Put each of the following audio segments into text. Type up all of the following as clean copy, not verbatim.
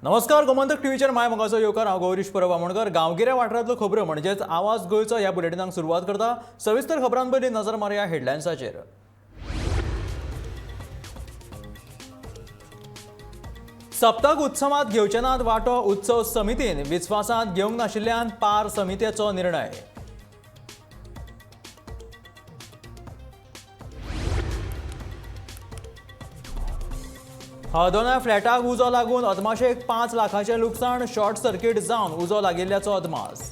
नमस्कार, गोमंतक टीव्हीचेर माय मोगाचो येवकार. हांव गौरीश परब आमोणकर. गांवगिऱ्या वाठारांतल्यो खबऱ्यो म्हणजेच आवाज गोंयचो ह्या बुलेटिनाक सुरवात करता. सविस्तर खबरां पयलीं नजर मारया हेडलायन्साचेर. सप्तक उत्सवात घेवचे नात वांटो. उत्सव समितीन विस्वासांत घेवंक नाशिल्ल्यान पार समितीचो निर्णय. हळदोण्या फ्लॅटाक उजो लागून अदमाशेक 5 लाखाचें लुकसाण. शॉर्ट सर्किट जावन उजो लागिल्ल्याचो अदमास.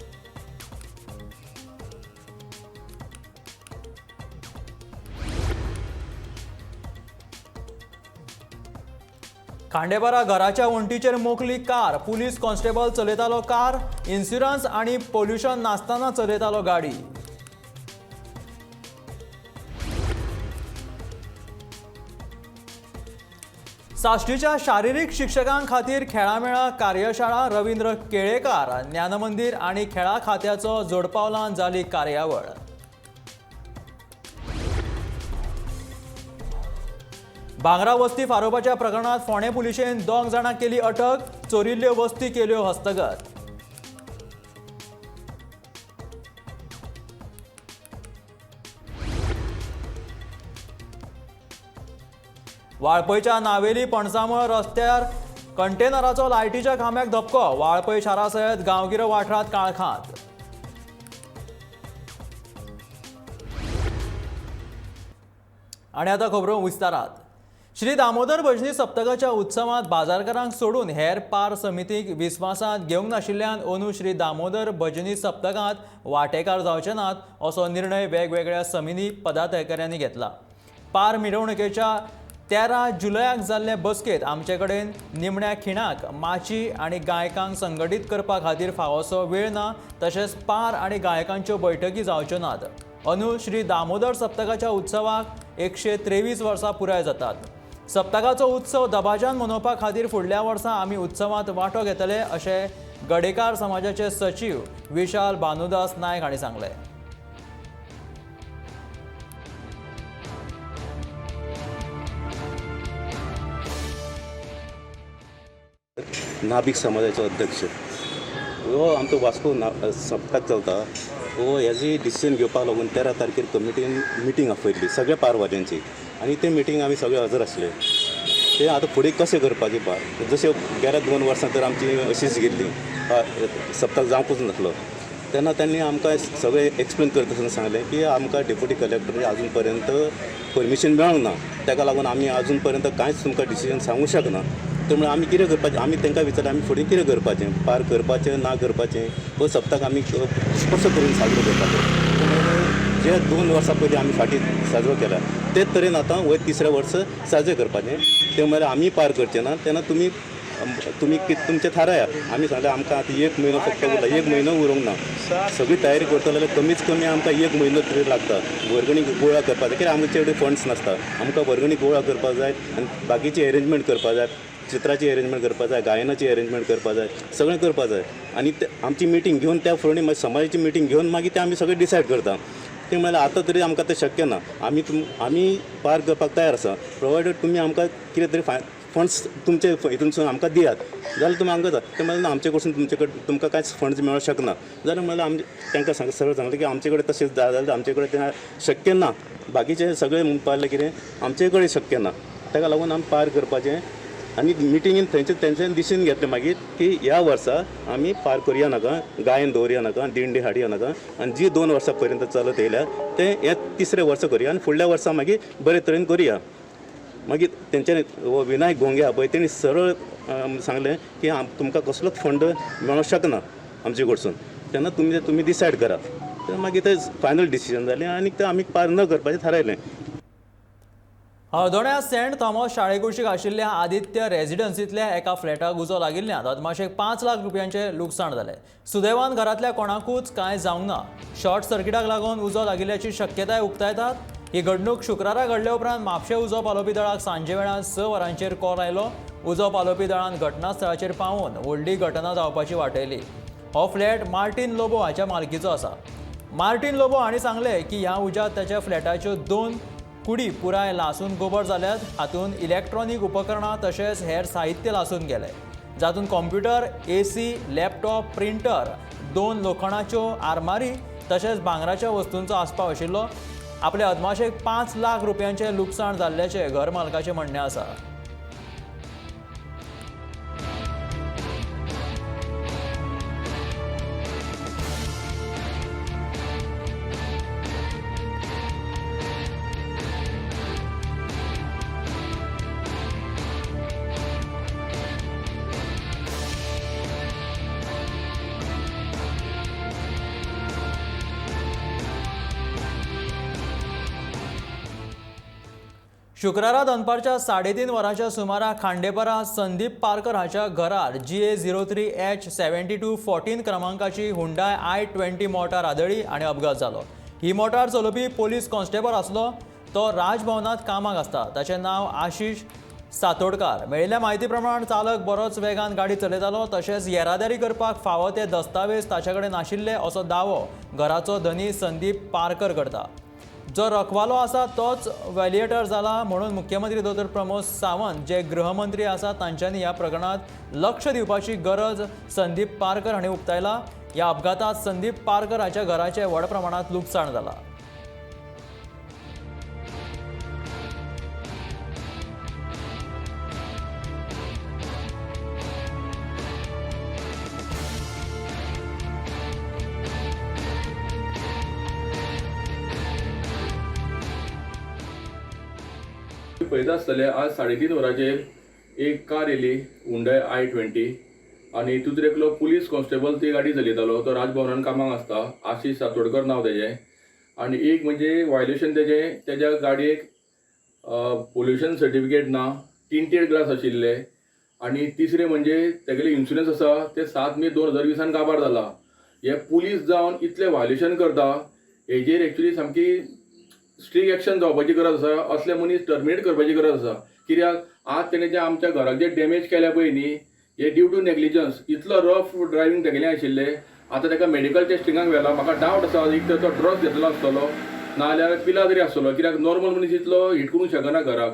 खांडेपारा घराच्या वण्टीचेर मोखली कार. पुलीस कॉन्स्टेबल चलयतालो कार. इन्शुरन्स आनी पोल्युशन नासतना चलयतालो गाडी. साश्टीच्या शारिरीक शिक्षकां खातीर खेळामेळा कार्यशाळा. रवींद्र केळेकार ज्ञानमंदिर आनी खेळा खात्याचो जोडपावलान जाली कार्यावळ. भांगरा वस्ती फारोवपाच्या प्रकरणात फोंडें पुलिशेन 2 जाणांक केली अटक. चोरिल्ल्यो वस्ती केल्यो हस्तगत. वाळपयच्या नावेली पणसामळ रस्त्यार कंटेनराचो लायटीच्या खांब्याक धपको. वाळपय शारा सयत गांवगिरो वाठारांत काळखांत. आनी आतां खबरो विस्तारात. श्री दामोदर भजनी सप्तकाच्या उत्सवांत बाजारकारांक सोडून हेर पार समितीक विस्वासांत घेवंक नाशिल्ल्यान अंदू श्री दामोदर भजनी सप्तकांत वांटेकार जावचे नात असो निर्णय वेगवेगळ्या समिती पदाधिकाऱ्यांनी घेतला. पार मिरवणुकेच्या 13 जुलयाक जाल्ले बसकेंत आमचे कडेन निमण्या खिणाक माची आनी गायकांक संघटीत करपा खातीर फावोसो वेळ ना, तशेंच पार आनी गायकांच्यो बैठकी जावच्यो नात. अंदू श्री दामोदर सप्तकाच्या उत्सवाक 123 वर्सां पुराय जातात. सप्तकाचो उत्सव दबाज्यान मनोवपा खातीर फुडल्या वर्सा आमी उत्सवांत वांटो घेतले अशें गडेकार समाजाचे सचीव विशाल भानुदास नायक हांणी सांगलें. नाभिक समाजाचो अध्यक्ष हो आमचो वास्को सप्तक चलता हो हेजी डिसिजन घेवपाक लागून 13 तारखेर कमिटीन मिटींग आपयल्ली सगळ्या पारवाद्यांची आनी ते मिटींग आमी सगळे हजर आसले. ते आतां फुडें कशें करपाचें पार जशें गेल्या 2 वर्सां तर आमची अशीच गेल्ली, सप्तक जावंकूच नासलो. तेन्ना तांणी आमकां सगळें एक्सप्लेन करता आसतना सांगलें की आमकां डेप्युटी कलेक्टर अजून पर्यंत परमिशन मेळूंक ना, ताका लागून आमी अजून पर्यंत कांयच तुमकां डिसिजन सांगूंक शकना. त्यामुळे आमी कितें करपाचें, आमी तांकां विचारलें आमी फुडें कितें करपाचें, पार करपाचें ना करपाचें, हो सप्तक आमी कसो तरेन साजरो करपाचो. जे 2 वर्सां पयलीं आमी फाटीं साजरो केला तेच तरेन आतां वयर तिसऱ्या वर्स साजरे करपाचें. ते म्हळ्यार आमी पार करचे ना तेन्ना तुमी तुमी तुमचें थाराया. आमी सांगलें आमकां आतां 1 म्हयनो फक्त उरला, 1 म्हयनो उरूंक ना, सगळी तयारी करतले जाल्यार कमीच कमी आमकां 1 म्हयनो तरी लागता. वर्गणी गोळा करपाक जाय, कित्याक आमचे कडेन फंड्स नासता, आमकां वर्गणी गोळा करपाक जाय आनी बाकीची एरेंजमेंट करपाक जाय, चित्राची एरेंजमेंट करपाक जाय, गायनाची एरेंजमेंट करपाक जाय, सगळें करपाक जाय. आनी ते आमची मिटींग घेवन त्या फुडें मागीर समाजाची मिटींग घेवन मागीर ते आमी सगळें डिसायड करता. तें म्हळ्यार आतां तरी आमकां तें शक्य ना, आमी पार करपाक तयार आसा, प्रोवायडेड तुमी आमकां कितें तरी फंड्स तुमचे हितूनसून आमकां दियात जाल्यार तुमी आमकां जाता. तें म्हळ्यार आमचे कडसून तुमचे कडेन तुमकां कांयच फंड्स मेळोंक शकना. जाल्यार म्हळ्यार आमचे तांकां सरळ सांगलें की आमचे कडेन तशें जाय जाल्यार आमचे कडेन तें शक्य ना, बाकीचे सगळे म्हणपाक लागले कितें आमचे कडेन शक्य ना, ताका लागून आमी पार करपाचें. आनी मिटिंगेन थंयचे तेंच्यानी डिसिजन घेतलें मागीर की ह्या वर्सा आमी पार करया नाका, गायन दवरया नाका, दिंडी हाडया नाका आनी जी 2 वर्सां पर्यंत चलत येयल्या तें हें तिसरें वर्सा करुया आनी फुडल्या वर्सा मागीर बरे तरेन करुया. मागीर तेंच्यानी हो विनायक गोंगे आहा पळय तेणी सरळ सांगलें की तुमकां कसलोच फंड मेळोंक शकना आमचे कडसून, तेन्ना तुमी डिसायड करा. तर मागीर तें फायनल डिसिजन जालें आनी तें आमी पार न करपाचें थारायलें. हळदोण्या सेंट थॉमस शाळे कुशीक आशिल्ल्या आदित्य रेजिडन्सींतल्या एका फ्लॅटाक उजो लागिल्ल्यान अदमाशेक 5 लाख रुपयांचें लुकसाण जालें. सुदैवान घरांतल्या कोणाकूच कांय जावंक ना. शॉर्ट सर्किटाक लागून उजो लागिल्ल्याची शक्यताय उक्तायतात. ही घडणूक शुक्रारा घडले उपरांत म्हापशें उजो पालोवपी दळाक सांजे वेळार 6 वरांचेर कॉल आयलो. उजो पालोवपी दळान घटनास्थळाचेर पावून व्हडली घटना जावपाची वाटयली. हो फ्लॅट मार्टीन लोबो हाच्या मालकीचो आसा. मार्टीन लोबो हांणी सांगलें की ह्या उज्यांत ताच्या फ्लॅटाच्यो 2 कुडी पुराय लासून गोबर जाल्यात. हातूंत इलेक्ट्रॉनीक उपकरणां तशेंच हेर साहित्य लासून गेलें. जातूंत कॉम्प्युटर, एसी, लॅपटॉप, प्रिंटर, 2 लोखणाच्यो आरमारी तशेंच भांगराच्या वस्तूंचो आस्पाव आशिल्लो। आपले अदमाशेक 5 लाख रुपयांचें लुकसाण जाल्ल्याचें घर मालकाचें म्हणणें आसा। शुक्रारा दनपारच्या 3:30 वरांच्या सुमाराक खांडेपारा संदीप पारकर हाच्या घरार GA 03H 7214 क्रमांकाची हुंडाय i20 मोटार आदळी आनी अपघात जालो। ही मोटार चलोवपी पोलीस कॉन्स्टेबल आसलो, तो राजभवनांत कामाक आसता। ताचें नांव आशिष सातोडकार। मेळिल्ल्या म्हायती प्रमाण चालक बरोच वेगान गाडी चलयतालो, तशेंच येरादारी करपाक फावो ते दस्तावेज ताचे कडेन नाशिल्ले असो दावो घराचो धनी संदीप पारकर करता। जो रखवालो आसा तोच व्हॅलिएटर जाला म्हणून मुख्यमंत्री डॉ प्रमोद सावंत जे गृहमंत्री आसा तांच्यांनी ह्या प्रकरणांत लक्ष दिवपाची गरज संदीप पारकर हांणी उक्तायला। ह्या अपघातांत संदीप पारकर हाच्या घराचें व्हड प्रमाणांत लुकसाण जालां। पळयता आसतले आज 3:30 वरांचेर एक कार येयली हुंडाय i20 आनी तितूर एकलो पुलीस कॉन्स्टेबल ती गाडी चलयतालो, तो राजभवनान कामाक आसता, आशिष सातोडकर नांव तेजें। आनी एक म्हणजे वायलेशन तेजें, तेज्या गाडयेक पोल्युशन सर्टिफिकेट ना, टिंटेड ग्लास आशिल्ले आनी तिसरें म्हणजे तेगेलें इन्शुरन्स आसा तें 7 मे 2020 काबार जाला। हे पुलीस जावन इतलें वायलेशन करता, हेजेर एक्चुली सामकी स्ट्रीक एक्शन जावपाची गरज आसा, असले मनीस टर्मिनेट करपाची गरज आसा। कित्याक आज तेणें जे आमच्या घराक जे डॅमेज केल्या पळय न्ही, हे ड्यू टू नेग्लिजन्स, इतलो रफ ड्रायव्हींग तेगेलें आशिल्लें। आतां ताका मेडिकल टेस्टिंगाक व्हेला, म्हाका डावट आसा एक तर तो ड्रग्स घेतलो आसतलो नाजाल्यार पिला तरी आसतलो, कित्याक नॉर्मल मनीस इतलो हिट करूंक शकना घराक।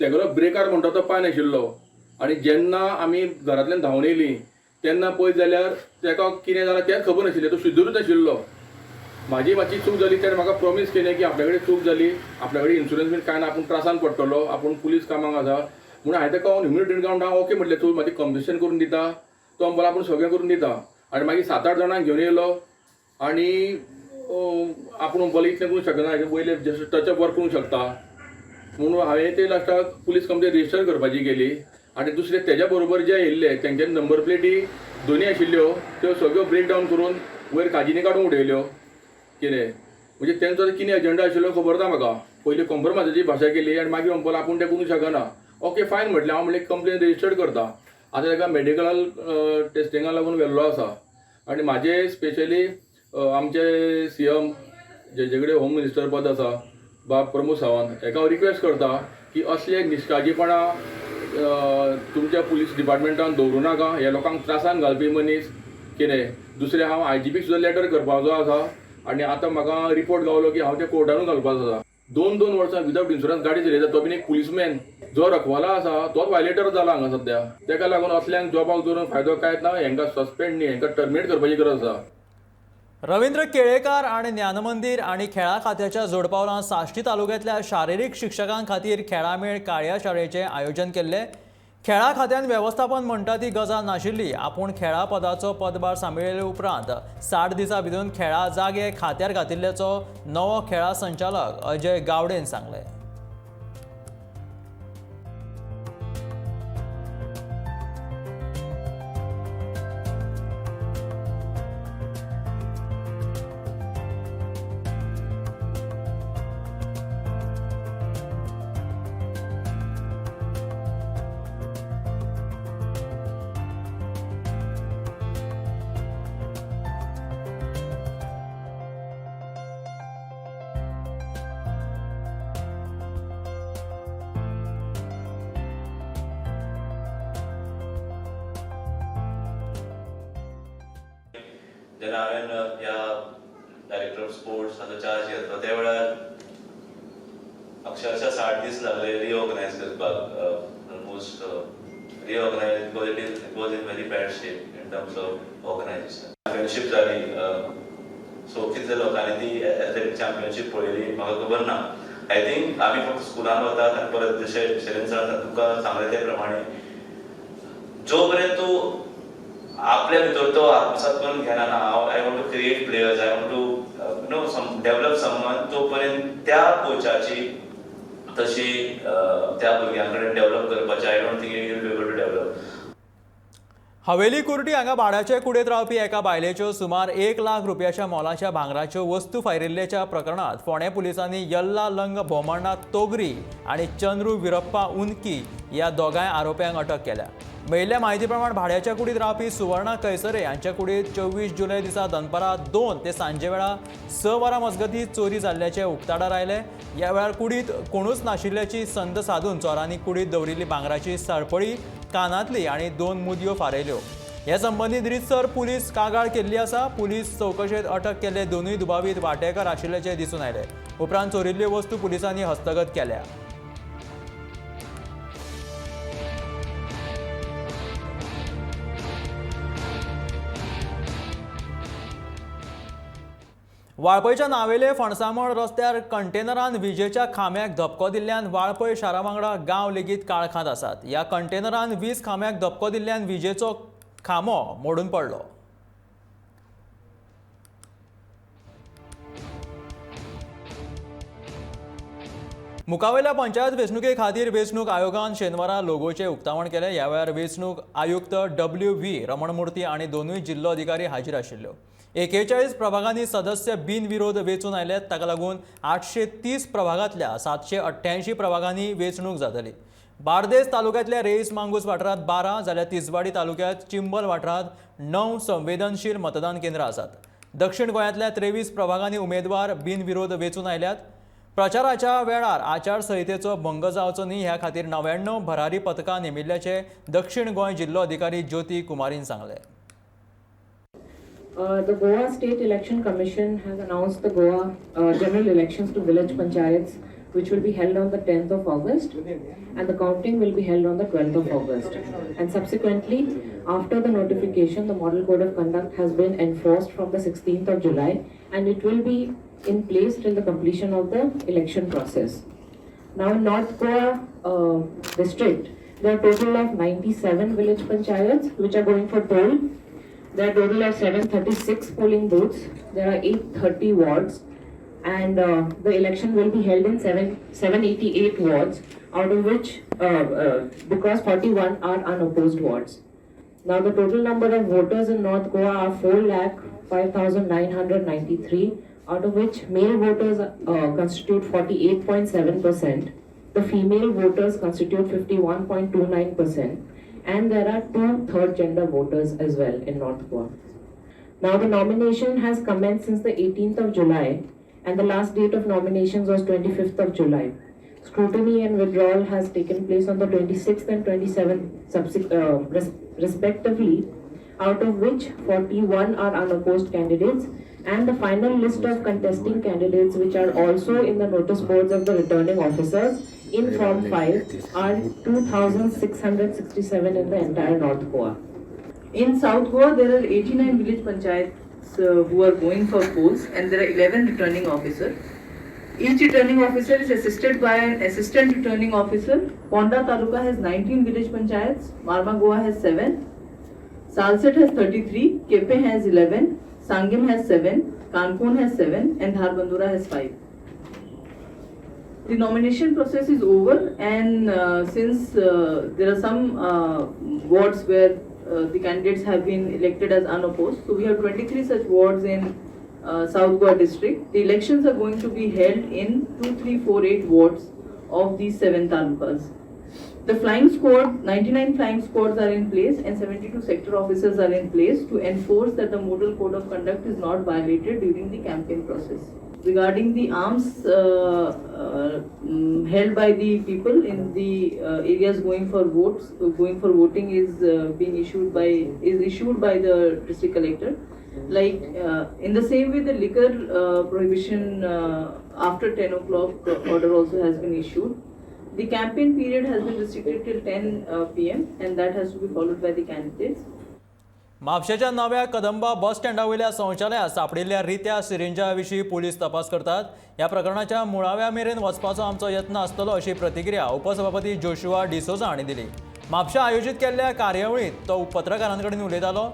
तेगेलो ब्रेकार म्हणटा तो पांय नाशिल्लो आनी जेन्ना आमी घरांतल्यान धांवन येयली तेन्ना पळयत जाल्यार ताका कितें जालां तेंच खबर नाशिल्लें, तो शुद्धरूच नाशिल्लो। म्हाजी मातशी चूक जाली, तेणें म्हाका प्रॉमीस केलें की आपल्या कडेन चूक जाली, आपल्या कडेन इन्शुरन्स बीन कांय ना, आपूण त्रासान पडटलो, आपूण पुलीस कामाक आसा म्हणून हांवें ताका ह्युमन काउंट हांव ओके म्हटलें, तूं म्हाजी कंपन्सेशन करून दिता, तो म्हणपाक आपूण सगळें करून दिता। आनी मागीर 7-8 जाणांक घेवन येयलो आनी आपूण म्हणपाक इतलें करूंक शकना, हाजे वयले जस्ट टचअप वर्क करूंक शकता म्हणून हांवें ते लास्टाक पुलीस कंप्लेन रजिस्टर करपाची केली। आनी दुसरें तेज्या बरोबर जे येयल्ले तेंचे नंबर प्लेटी दोनी आशिल्ल्यो त्यो सगळ्यो ब्रेक डावन करून वयर काजीनी काडून उडयल्यो। कितें म्हणजे तेंचो कितें एजंडा आशिल्लो खबर ना म्हाका, पयलीं कॉम्प्रोमायजाची भाशा केली आनी मागीर म्हणपाक आपूण तें करूंक शकना। ओके फायन म्हटलें हांव, म्हणलें कंप्लेन रजिस्टर्ड करता। आतां ताका मेडिकल टेस्टिंगाक लागून व्हेल्लो आसा आनी म्हाजे स्पेशली आमचे CM जेजे कडेन होम मिनिस्टर पद आसा बाब प्रमोद सावंत, हेका हांव रिक्वेस्ट करता की असले निश्काळजीपणां तुमच्या पुलीस डिपार्टमेंटान दवरूं नाका, हे लोकांक त्रासान घालपी मनीस कितें। दुसरें हांव IGP सुद्दां लेटर करपाचो आसा आनी आतां म्हाका रिपोर्ट गावलो की हांव ते कोर्टानूय घालपाचो आसा। 2-2 वर्सां विदावट इन्शुरन्स गाडी चलयता, तो बीन एक पुलीसमॅन जो रखवाला आसा तोच वायलेटर जाला हांगा सद्या। तेका लागून असल्यांक जॉबाक दवरून फायदो कांयच ना, हेंकां सस्पेंड न्ही, हेंकां टर्मिनेट करपाची गरज आसा। रवींद्र केळेकार आनी ज्ञानमंदीर आनी खेळां खात्याच्या जोडपावलां साश्टी तालुक्यांतल्या शारिरीक शिक्षकां खातीर खेळामेळ कार्यशाळेचें आयोजन केल्लें। खेळां खात्यान वेवस्थापन म्हणटा ती गजाल नाशिल्ली। आपूण खेळां पदाचो पदभार सांबाळिल्ले उपरांत 60 दिसां भितर खेळां जागे खात्यार घातिल्ल्याचो नवो खेळां संचालक अजय गावडेन सांगलें। जेन्ना हांवें ह्या डायरेक्टर ऑफ स्पोर्ट्स हाचो चार्ज घेतलो त्या वेळार अक्षरशः 60 दीस लागले रिऑर्गनायज करपाक almost reorganize because it was in very bad shape in terms of organization. Championship जाली, सो कितल्या लोकांनी ती एथलेटीक चॅम्पियनशीप पळयली म्हाका खबर ना. I think आमी फक्त स्कुलान वतात आनी परत जशें शरण सरान तुमकां सांगलें ते प्रमाणे जो पर्यंत तूं आपल्या भितर तो आत्मसात करून घेना ना, हांव I want to create players, I want to know some develop someone, तो पर्यंत त्या कोचाची तशी त्या भुरग्यां कडेन डेव्हलप करपाची I don't think you will be able to develop. Haveli Curti हांगा भाड्याचे कुडींत रावपी एका बायलेच्यो सुमार 1 लाख रुपयाच्या मोलाच्या भांगराच्यो वस्तू फायरिल्ल्याच्या प्रकरणांत फोंडें पुलिसांनी यल्ला लंग भोमण्णा तोगरी आनी चंद्रू विरप्पा उनकी ह्या दोगांय आरोप्यांक अटक केल्या. मेळिल्ल्या म्हायती प्रमाण भाड्याच्या कुडींत रावपी सुवर्णा कैसरे हांच्या कुडींत 24 जुलय दिसा दनपारां 2 ते सांजे वेळा 6 वरां मजगतीं चोरी जाल्ल्याचें उक्ताडार आयलें. ह्या वेळार कुडींत कोणूच नाशिल्ल्याची संद सादून चोरांनी कुडींत दवरिल्ली भांगराची सरपळी, कानांतली आनी 2 मुदयो फारयल्यो. हे संबंदीत रितसर पुलीस कागाळ केल्ली आसा. पुलीस चवकशेंत अटक केल्ले दोनूय दुबावीत वांटेकार आशिल्ल्याचें दिसून आयलें. उपरांत चोरिल्ल्यो वस्तू पुलिसांनी हस्तगत केल्या. वाळपयच्या नावेले फणसामळ रस्त्यार कंटेनरान विजेच्या खांब्याक धपको दिल्ल्यान वाळपय शारा वांगडा गांव लेगीत काळखांत आसात. ह्या कंटेनरान वीज खांब्याक धपको दिल्ल्यान विजेचो खांबो मोडून पडलो. मुखावेल्या पंचायत वेंचणुके खातीर वेंचणूक आयोगान शेनवारा लोगोचें उक्तावण केलें. ह्या वेळार वेंचणूक आयुक्त WV Ramanamurthy आनी दोनूय जिल्लो अधिकारी हाजीर आशिल्ल्यो. 41 प्रभागांनी सदस्य बिनविरोध वेंचून आयल्यात. ताका लागून 830 प्रभागांतल्या 788 प्रभागांनी वेंचणूक जातली. बार्देस तालुक्यांतल्या रेईस मांगूस वाठारांत 12 जाल्यार तिसवाडी तालुक्यांत चिंबल वाठारांत 9 संवेदनशील मतदान केंद्रां आसात. दक्षिण गोंयांतल्या 23 प्रभागांनी उमेदवार बिनविरोध वेंचून आयल्यात. प्रचाराच्या वेळार आचारसंहितेचो भंग जावचो न्ही ह्या खातीर 99 भरारी पथकां नेमिल्ल्याचें दक्षिण गोंय जिल्लो अधिकारी ज्योती कुमारीन सांगलें. The Goa State Election Commission has announced the Goa general elections to village panchayats, which will be held on the 10th of August, and the counting will be held on the 12th of August. And subsequently, after the notification, the Model Code of Conduct has been enforced from the 16th of July, and it will be in place till the completion of the election process. Now, in North Goa district, there are total of 97 village panchayats which are going for poll. There are total of 736 polling booths. There are 830 wards, and the election will be held in 788 wards, out of which because 41 are unopposed wards. Now the total number of voters in North Goa are 4,05,993, out of which male voters constitute 48.7%, the female voters constitute 51.29%, and there are 2 third gender voters as well in North Goa. Now the nomination has commenced since the 18th of July, and the last date of nominations was 25th of July. Scrutiny and withdrawal has taken place on the 26th and 27th respectively, out of which 41 are unopposed candidates, and the final list of contesting candidates, which are also in the notice boards of the returning officers in Form 5, are 2,667 in the entire North Goa. In South Goa, there are 89 village panchayats who are going for polls, and there are 11 returning officers. Each returning officer is assisted by an assistant returning officer. Ponda Taluka has 19 village panchayats, Marma Goa has 7, Salsette has 33, Kepe has 11, Sangim has 7, Cancun has 7, and Dharbandora has 5. The nomination process is over, and since there are some wards where the candidates have been elected as unopposed, so we have 23 such wards in South Goa district. The elections are going to be held in 2348 wards of these 7 talukas. The flying squad, 99 flying squads are in place, and 72 sector officers are in place to enforce that the model code of conduct is not violated during the campaign process. Regarding the arms held by the people in the areas going for votes, going for voting is being issued by the district collector. Like in the same way, the liquor prohibition after 10 o'clock order also has been issued. The campaign period has been restricted till 10 pm and that has to be followed by the candidates. म्हापशेच्या नव्या कदंबा बस स्टँडा वयल्या शौचालयांत सांपडिल्ल्या रित्या सिरिंजा विशीं police तपास करतात. ह्या प्रकरणाच्या मुळाव्या मेरेन वचपाचो आमचो यत्न आसतलो अशी प्रतिक्रिया उपसभापती जोशुआ डिसोजा हांणी दिली. म्हापशा आयोजीत केल्ल्या कार्यावळींत तो पत्रकारां कडेन उलयतालो.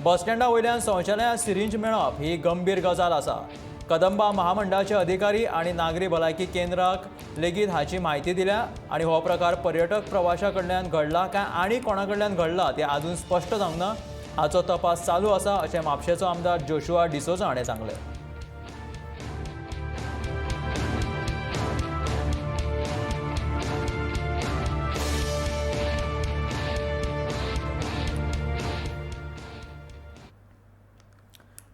बस स्टँडा वयल्यान शौचालयांत सिरिंज मेळप ही गंभीर गजाल आसा. कदंबा महामंडळाचे अधिकारी आनी नागरी भलायकी केंद्राक लेगीत हाची म्हायती दिल्या आनी हो प्रकार पर्यटक प्रवाशा कडल्यान घडला काय आनी कोणा कडल्यान घडला तें आजून स्पश्ट जावंक ना. हाचो तपास चालू आसा अशें म्हापशेचो आमदार जोशुआ डिसोजा हाणें सांगलें.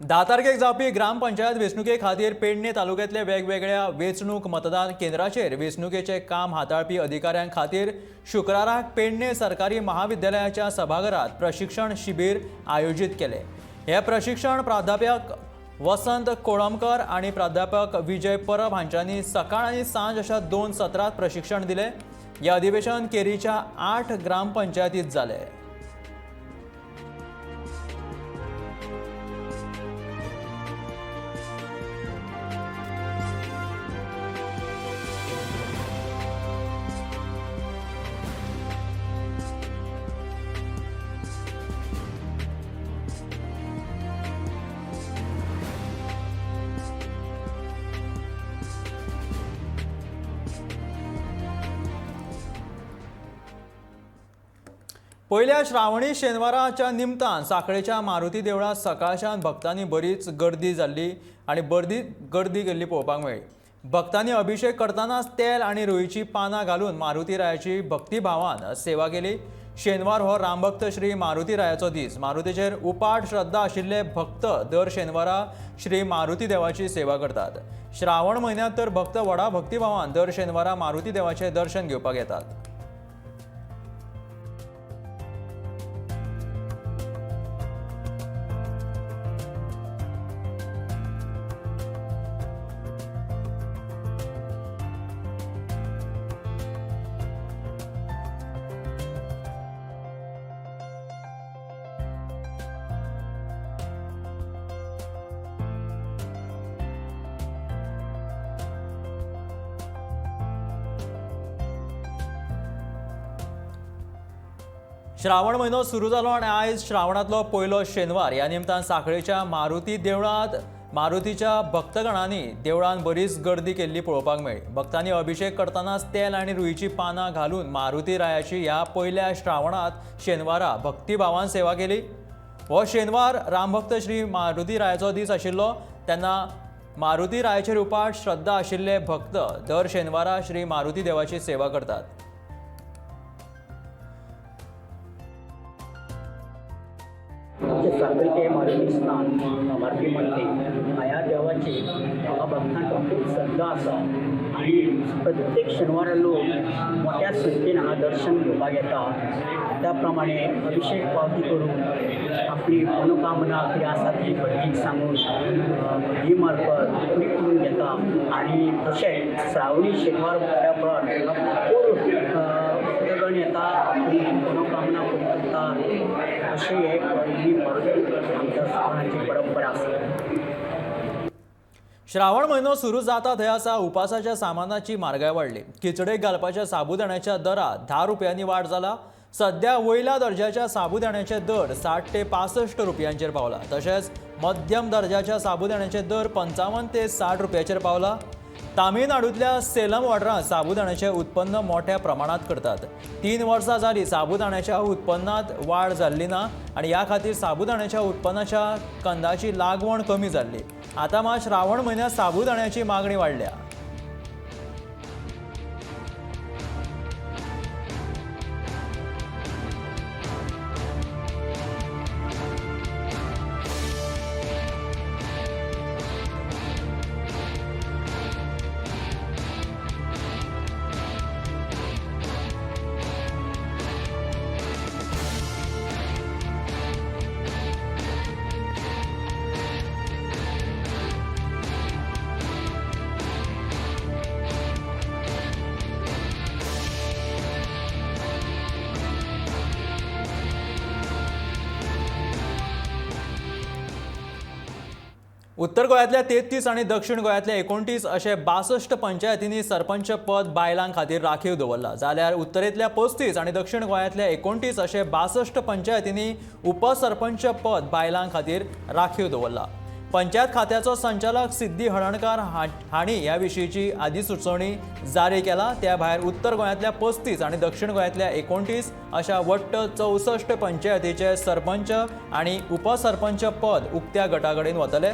धा तारखेक जावपी ग्रामपंचायत वेंचणुके खातीर पेडणे तालुक्यांतल्या वेगवेगळ्या वेंचणूक मतदान केंद्राचेर वेंचणुकेचें काम हाताळपी अधिकाऱ्यां खातीर शुक्राराक पेडणे सरकारी महाविद्यालयाच्या सभाघरांत प्रशिक्षण शिबीर आयोजीत केलें. हें प्रशिक्षण प्राध्यापक वसंत कोळंबकर आनी प्राध्यापक विजय परब हांच्यांनी सकाळ आनी सांज अशा 2 सत्रांत प्रशिक्षण दिलें. हें अधिवेशन केरीच्या 8 ग्रामपंचायतींत जालें. पयल्या श्रावणी शेनवाराच्या निमतान सांखळेच्या मारुती देवळांत सकाळच्यान भक्तांनी बरीच गर्दी जाल्ली आनी गर्दी केल्ली पळोवपाक मेळ्ळी. भक्तांनी अभिषेक करतनाच तेल आनी रुईची पानां घालून मारुती रायाची भक्तिभावान सेवा केली. शेनवार हो रामभक्त श्री मारुती रायाचो दीस. मारुतीचेर उपाट श्रद्धा आशिल्ले भक्त दर शेनवारा श्री मारुती देवाची सेवा करतात. श्रावण म्हयन्यांत तर भक्त व्हडा भक्तिभावान दर शेनवारा मारुती देवाचें दर्शन घेवपाक येतात. श्रावण म्हयनो सुरू जालो आनी आयज श्रावणांतलो पयलो शेनवार. ह्या निमतान सांखळेच्या मारुती देवळांत मारुतीच्या भक्तगणांनी देवळांत बरीच गर्दी केल्ली पळोवपाक मेळ्ळी. भक्तांनी अभिषेक करतनाच तेल आनी रुईची पानां घालून मारुती रायाची ह्या पयल्या श्रावणांत शेनवारा भक्तिभावान सेवा केली. हो शेनवार रामभक्त श्री मारुती रायाचो दीस आशिल्लो. तेन्ना मारुती रायाचेर उपाट श्रद्धा आशिल्ले भक्त दर शेनवारा श्री मारुती देवाची सेवा करतात. सांखळीचे मारुती स्थान मारुती मंदिर ह्या देवाची हांगा भक्तांक खूब श्रद्धा आसा आनी प्रत्येक शेनवारा लोक मोठ्या संख्येन हांगा दर्शन घेवपाक येता. त्या प्रमाणे अभिषेक पावती करून आपली मनोकामना कितें आसा ती भटजीक सांगून भटजी मार्फत पुरी करून घेता. आनी तशेंच श्रावणी शेनवार म्हटल्या उपरांत हांगा भरपूर भक्तगण येता, आपली मनोकामना पुरी करता. अशी एक ही आमच्या स्थानाची परंपरा आसा. श्रावण म्हयनो सुरू जाता थंय आसा उपासाच्या सामानाची म्हारगाय वाडली. खिचडेक घालपाच्या साबुदाण्याच्या दरात 10 रुपयांनी वाड जाला. सध्या वयल्या दर्जाच्या साबुदाण्याचे दर 60 ते 65 रुपयांचेर पावला. तशेंच मध्यम दर्जाच्या साबुदाण्याचे दर 55 ते 60 रुपयांचेर पावला. तामिळनाडूंतल्या सेलम वाठारांत साबुदाण्याचें उत्पन्न मोठ्या प्रमाणांत करतात. 3 वर्सां जालीं साबुदाण्याच्या उत्पन्नांत वाड जाल्ली ना आनी ह्या खातीर साबुदाण्याच्या उत्पन्नाच्या कंदाची लागवण कमी जाल्ली. आतां मात श्रावण म्हयन्यांत साबुदाण्याची मागणी वाडल्या. उत्तर गोंयांतल्या 33 आनी दक्षिण गोंयांतल्या 29 अशे 62 पंचायतींनी सरपंच पद बायलां खातीर राखीव दवरला, जाल्यार उत्तरेंतल्या 35 आनी दक्षिण गोंयांतल्या 29 अशे 62 पंचायतींनी उपसरपंच पद बायलां खातीर राखीव दवरला। पंचायत खात्याचो संचालक सिद्धी हळर्णकार हांणी ह्या विशींची अधिसुचोवणी जारी केला। त्या भायर उत्तर गोंयांतल्या 35 आनी दक्षिण गोंयांतल्या 29 अशा वट्ट 64 पंचायतीचे सरपंच आनी उपसरपंच पद उक्त्या गटा कडेन वतले।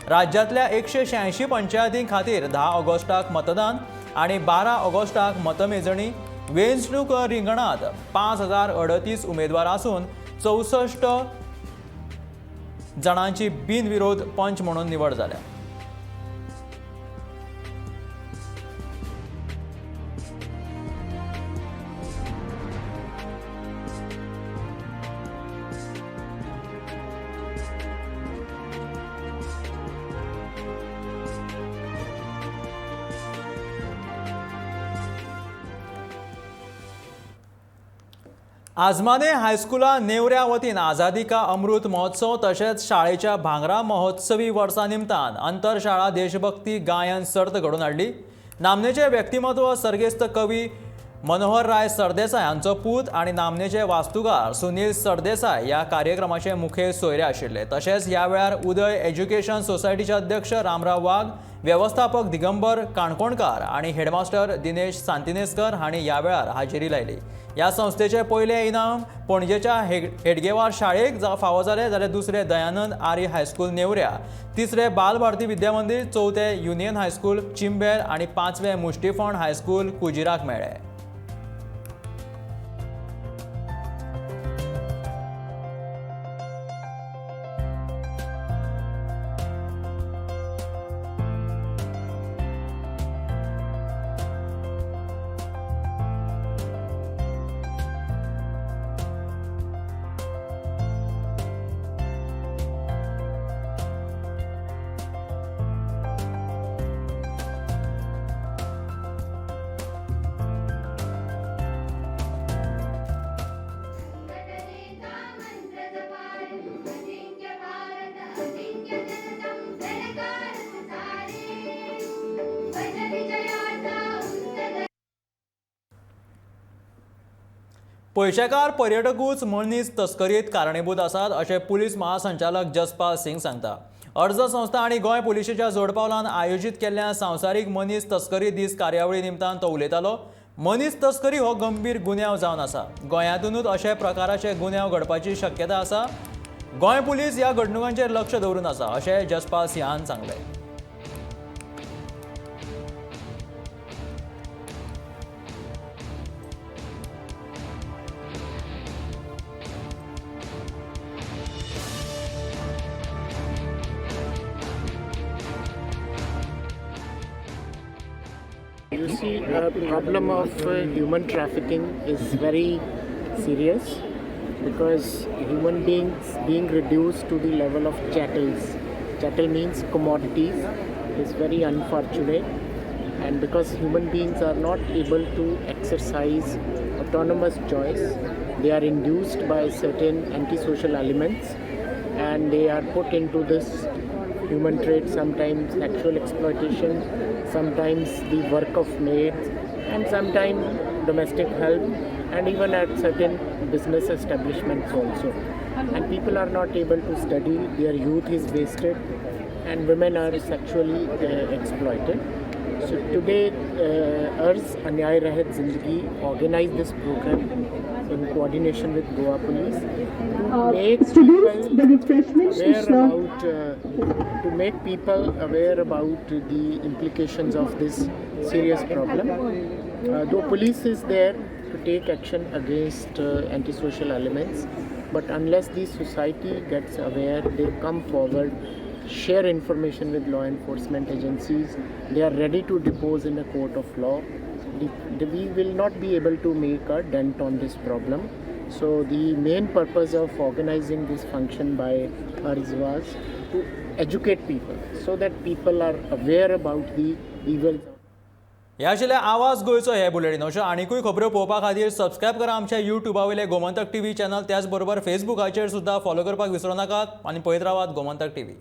राज्यांतल्या 186 पंचायतीं खातीर 10 ऑगस्टाक मतदान आनी 12 ऑगस्टाक मतमेजणी। वेंचणूक रिंगणांत 5038 उमेदवार आसून 64 जाणांची बिनविरोध पंच म्हणून निवड जाल्या। आजमाने हायस्कुला नेवऱ्या वतीन आझादी का अमृत महोत्सव तशेंच शाळेच्या भांगरा महोत्सवी वर्सा निमतान आंतरशाळा देशभक्ती गायन सर्त घडोवन हाडली। नामनेचे व्यक्तिमत्व सर्गेस्त कवी मनोहरराय सरदेसाय हांचो पूत आनी नामनेचे वास्तुकार सुनील सरदेसाय ह्या कार्यक्रमाचे मुखेल सोयरे आशिल्ले। तशेंच ह्या वेळार उदय एज्युकेशन सोसायटीचे अध्यक्ष रामराव वाघ, व्यवस्थापक दिगंबर काणकोणकार आनी हेडमास्टर दिनेश सांतिनेस्कर हांणी ह्या वेळार हाजेरी लायली। ह्या संस्थेचे पयलें इनाम पणजेच्या हेडगेवार शाळेक फावो जालें, जाल्यार दुसरें दयानंद आर्य हायस्कूल नेवऱ्या, तिसरें बालभारती विद्या मंदीर, चवथें युनियन हायस्कूल चिंबेर आनी पांचवें मुष्टिफोंड हायस्कूल कुजिराक मेळ्ळें। पयशेकार पर्यटकूच मनीस तस्करीत कारणीभूत आसात अशें पुलीस महासंचालक जसपाल सिंग सांगता। अर्ज संस्था आनी गोंय पुलिशेच्या जोडपावलान आयोजीत केल्ल्या संवसारीक मनीस तस्करी दीस कार्यावळी निमतान तो उलयतालो। मनीस तस्करी हो गंभीर गुन्यांव जावन आसा। गोंयांतूनच अशा प्रकाराचे गुन्यांव घडपाची शक्यता आसा। गोंय पुलीस ह्या घडणुकांचेर लक्ष दवरून आसा अशें जसपाल सिंहान सांगलें। You see, the problem of human trafficking is very serious because human beings being reduced to the level of chattels. Chattel means commodities, is very unfortunate, and because human beings are not able to exercise autonomous choice, they are induced by certain antisocial elements and they are put into this human trade, sometimes sexual exploitation, sometimes the work of maids, and sometimes domestic help, and even at certain business establishments also. And people are not able to study, their youth is wasted, and women are sexually exploited. So today, Arz Anyay Rahit Zindagi organized this program in coordination with Goa Police to make Students, people the refreshments aware is served. about to make people aware about the implications of this serious problem. Though police is there to take action against antisocial elements, but unless the society gets aware, they come forward, share information with law enforcement agencies, they are ready to depose in a court of law, we will not be able to make a dent on this problem. So the main purpose of organizing this function by ARZ was to educate people so that people are aware about the evils. ह्या आशिल्ल्या आवाज गोंयचो हे bulletin. अश्यो आनिकूय खबऱ्यो पळोवपा खातीर subscribe करा आमच्या युट्यूबा वयले गोमंतक टीव्ही चॅनल, त्याच बरोबर फेसबुकाचेर सुद्दां फॉलो करपाक विसरूं नाकात आनी पळयत रावात गोमंतक टीव्ही।